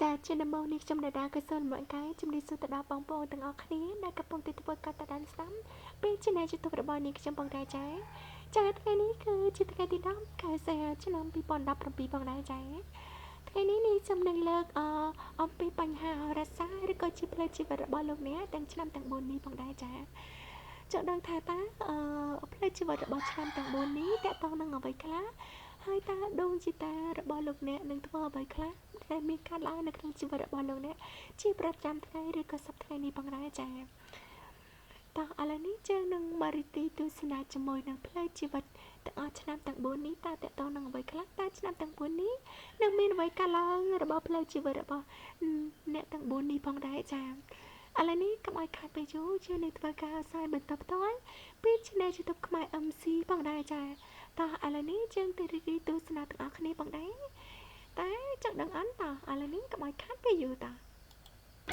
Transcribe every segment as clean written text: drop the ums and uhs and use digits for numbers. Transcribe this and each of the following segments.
ចាជាដំបូងនេះខ្ញុំដាដាក៏សូមមកកាយជំរាបសួរទៅដល់បងប្អូនទាំងអស់គ្នាដែលកំពុងតែធ្វើការតាមដានស្ដាប់ពី Channel YouTube របស់នេះខ្ញុំផងដែរចាចាថ្ងៃនេះគឺជាថ្ងៃទី10ខែសីហាឆ្នាំ2017ផងដែរចាថ្ងៃនេះនេះខ្ញុំនឹងលើកអំពីបញ្ហាហោរាសាស្ត្រឬក៏ជាផ្លូវជីវិតរបស់លោកអ្នកទាំងឆ្នាំទាំង4នេះផងដែរចាចង់ដឹងថាតើផ្លូវជីវិតរបស់ឆ្នាំទាំង4នេះតកតងនឹងអ្វីខ្លះហើយតើដួងជីតារបស់លោកអ្នកនឹងធ្វើអ្វីខ្លះដែលមានកើតឡើងនៅក្នុងជីវិតរបស់លោកអ្នកជាប្រចាំថ្ងៃឬក៏សប្តាហ៍ថ្ងៃនេះផងដែរចាតោះឥឡូវនេះយើងនឹងមករីកទស្សនាជាមួយនឹងផ្លូវជីវិតទាំងអស់ឆ្នាំទាំង4នេះតើតកតងនឹងអ្វីខ្លះតើឆ្នាំទាំង4នេះនឹងមានអ្វីកើតឡើងរបស់ផ្លូវជីវិតរបស់អ្នកទាំង4នេះផងដែរចាឥឡូវនេះកុំឲ្យខាតពេលយូរយើងនឹងធ្វើការផ្សាយបន្តផ្ទាល់ពី Channel YouTube ខ្មែរ MC ផងដែរចាតោះឥឡូវនេះយើងទៅរីកទស្សនាទាំងអស់គ្នាផងដែរតែចង់ដឹងអត់តោះឥឡូវនេះកុំឲ្យខាតពេលយូរតោះ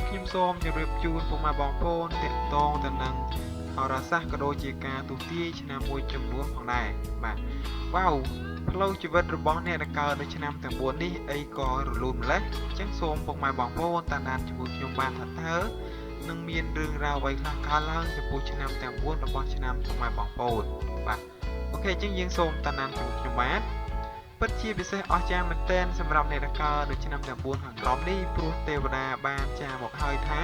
ខ្ញុំសូមជម្រាបជូនពុកម៉ែបងប្អូនទាក់ទងទៅនឹងហោរាសាស្ត្រក៏ដូចជាការទស្សន៍ទាយឆ្នាំមួយចំនួនផងដែរបាទវ៉ាវផ្លូវជីវិតរបស់អ្នកដែលកើតនៅឆ្នាំទាំង4នេះអីក៏រលូនម្ល៉េះអញ្ចឹងសូមពុកម៉ែបងប្អូនតាមដានជាមួយខ្ញុំបានថាតើនឹងមានរឿងរ៉ាវអ្វីខ្លះកើតឡើងចំពោះឆ្នាំទាំង4របស់ឆ្នាំពុកម៉ែបងប្អូនបាទអូខេអញ្ចឹងយើងសូមតាមដានជាមួយខ្ញុំបាទពិតជាពិសេសអស្ចារ្យមែនទែនសម្រាប់អ្នកដែលកើតនៅឆ្នាំទាំង4ខាងក្រោមនេះព្រោះទេវតាបានចារមកហើយថា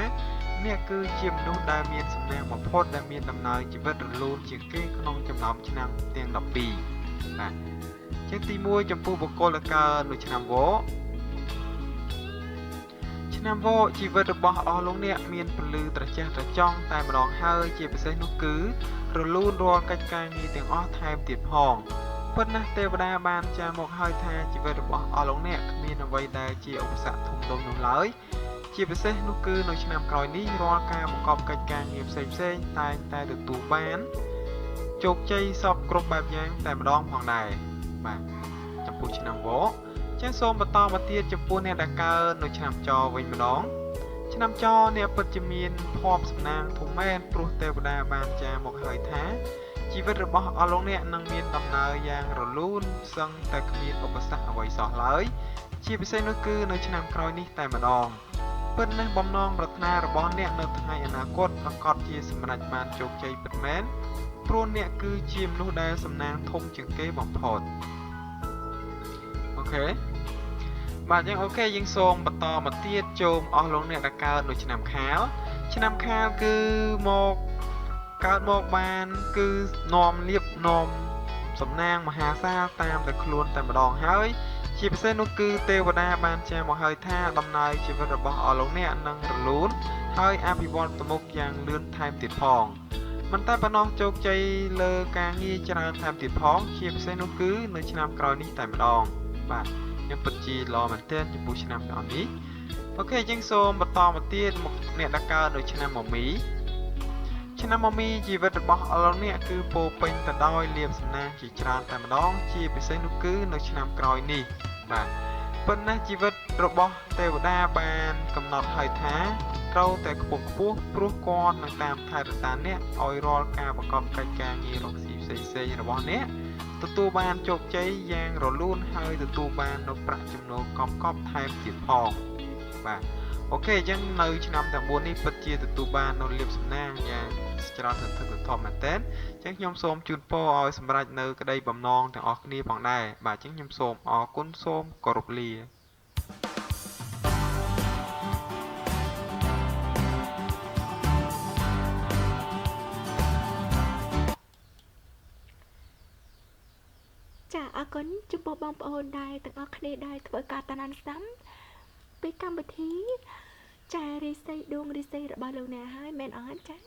អ្នកគឺជាមនុស្សដែលមានសំណាងបំផុតដែលមានដំណើរជីវិតរលូនជាងគេក្នុងចំណោមឆ្នាំទាំង12បាទជាងទី1ចំពោះបុគ្គលដែលកើតនៅឆ្នាំវកឆ្នាំវកជីវិតរបស់អស់លោកអ្នកមានពន្លឺត្រចះត្រចង់តែម្ដងហើយជាពិសេសនោះគឺរលូនរាល់កិច្ចការងារទាំងអស់ថែមទៀតផងពិតណាស់ទេវតាបានចារមកហើយថាជីវិតរបស់អស់លោកអ្នកគ្មានអ្វីដែលជាឧបសគ្គធំដុំនោះឡើយជាពិសេសនោះគឺនៅឆ្នាំក្រោយនេះរាល់ការបង្កប់កិច្ចការងារផ្សេងៗតែងតែទទួលបានជោគជ័យសពគ្រប់បែបយ៉ាងតែម្ដងផងដែរបាទចំពោះឆ្នាំវកចឹងសូមបន្តមកទៀតចំពោះអ្នកដែលកើតនៅឆ្នាំចវិញម្ដងឆ្នាំចអ្នកពិតជាមានភ័ព្វសំណាងធំមែនព្រោះទេវតាបានចារមកហើយថាជីវិតរបស់អស់លោកអ្នកនឹងមានដំណើរយ៉ាងរលូនសឹងតែគ្មានឧបសគ្គអ្វីសោះឡើយជាពិសេសនោះគឺនៅឆ្នាំក្រោយនេះតែម្ដងពិតណាស់បំណងប្រាថ្នារបស់អ្នកនៅថ្ងៃអនាគតប្រាកដជាសម្រេចបានជោគជ័យពិតមែនព្រោះអ្នកគឺជាមនុស្សដែលសំណាងធំជាងគេបំផុតអូខេបាទយើងអូខេយើងសូមបន្តមកទៀតចូលអស់លោកអ្នកដែលកើតនៅឆ្នាំខាលឆ្នាំខាលគឺមកកើតមកបានគឺនាំលៀបនាំសំណាងមហាសាលតាមតែខ្លួនតែម្ដងហើយជាពិសេសនោះគឺទេវតាបានចារមកហើយថាដំណើរជីវិតរបស់អស់លោកអ្នកនឹងរលូនហើយអភិវឌ្ឍទៅមុខយ៉ាងលឿនថែមទៀតផងមិនតែប៉ុណ្ណោះជោគជ័យលើការងារច្រើនថែមទៀតផងជាពិសេសនោះគឺនៅឆ្នាំក្រោយនេះតែម្ដងបាទខ្ញុំពិតជាល្អមែនទែនចំពោះឆ្នាំទាំងនេះអូខេយើងសូមបន្តមកទៀតមកអ្នកដែលកើតនៅឆ្នាំមមីឆ្នាំមមីជីវិតរបស់អស់លោកអ្នកគឺពោពេញទៅដោយលាភសំណាងជាច្រើនតែម្ដងជាពិសេសនោះគឺនៅឆ្នាំក្រោយនេះបាទប៉ុន្តែជីវិតរបស់ទេវតាបានកំណត់ហើយថាត្រូវតែខ្ពង់ខ្ពស់ព្រោះគាត់នឹងតាមថែរក្សាអ្នកឲ្យរាល់ការបង្កប់កិច្ចការងាររកស៊ីផ្សេងៗរបស់អ្នកទទួលបានជោគជ័យយ៉ាងរលូនហើយទទួលបាននូវប្រាក់ចំណូលកប់ៗថែមទៀតផងបាទអូខេអញ្ចឹងនៅឆ្នាំទាំង4នេះពិតជាទទួលបាននូវលាភសំណាងយ៉ាងច្រើនសន្ធឹកសន្ធាប់មែនទែនអញ្ចឹងខ្ញុំសូមជូនពរឲ្យសម្រេចនៅក្តីបំណងទាំងអស់គ្នាផងដែរបាទអញ្ចឹងខ្ញុំសូមអរគុណសូមគោរពលាចាអរគុណចំពោះបងប្អូនដែលទាំងអស់គ្នាដែលធ្វើការតាមដានស្ដាប់ពីកម្មវិធីចារិស័យដួងរិស័យរបស់លោកអ្នកហើយមែនអត់ចា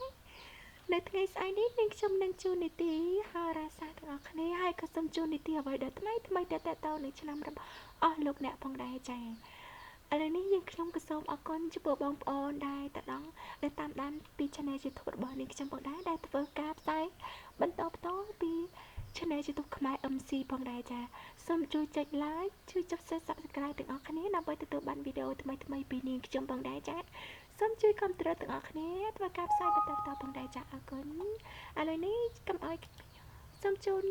នៅថ្ងៃស្អែកនេះនាងខ្ញុំនឹងជូននីតិហោរាសាស្ត្រទាំងអស់គ្នាហើយក៏សូមជូននីតិអ្វីដែលថ្មីថ្មីតទៅនៅឆ្នាំរបស់អស់លោកអ្នកផងដែរចាឥឡូវនេះយើងខ្ញុំក៏សូមអរគុណចំពោះបងប្អូនដែលតដងដែលតាមដានពី Channel YouTube របស់នាងខ្ញុំផងដែរដែលធ្វើការផ្សាយបន្តផ្ទាល់ពី Channel YouTube ខ្មែរ MC ផងដែរចាសូមជួយចុច Like ជួយចុច Subscribe ទាំងអស់គ្នាដើម្បីទទួលបានវីដេអូថ្មីៗពីនាងខ្ញុំផងដែរចាសូមជួយគាំទ្រទាំងអស់គ្នាធ្វើការផ្សាយបន្តៗផងដែរចាអរគុណឥឡូវនេះកុំឲ្យសូមជូន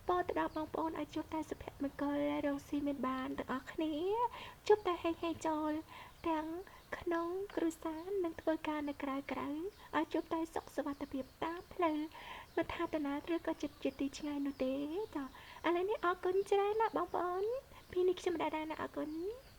ពរទៅដល់បងប្អូនឲ្យជួបតែសុភមង្គលរកស៊ីមានបានទាំងអស់គ្នាជួបតែហេងហេងចូល ទាំងក្នុងគ្រួសារនិងធ្វើការនៅក្រៅក្រៅឲ្យជួបតែសុខសុវត្ថិភាពតាមផ្លូវមិនថាតាណាឬក៏ចិត្តជាទីឆ្ងាយនោះទេ។ ចា ឥឡូវនេះអរគុណច្រើនណាស់បងប្អូន ពីនេះខ្ញុំដាដាណា អរគុណ។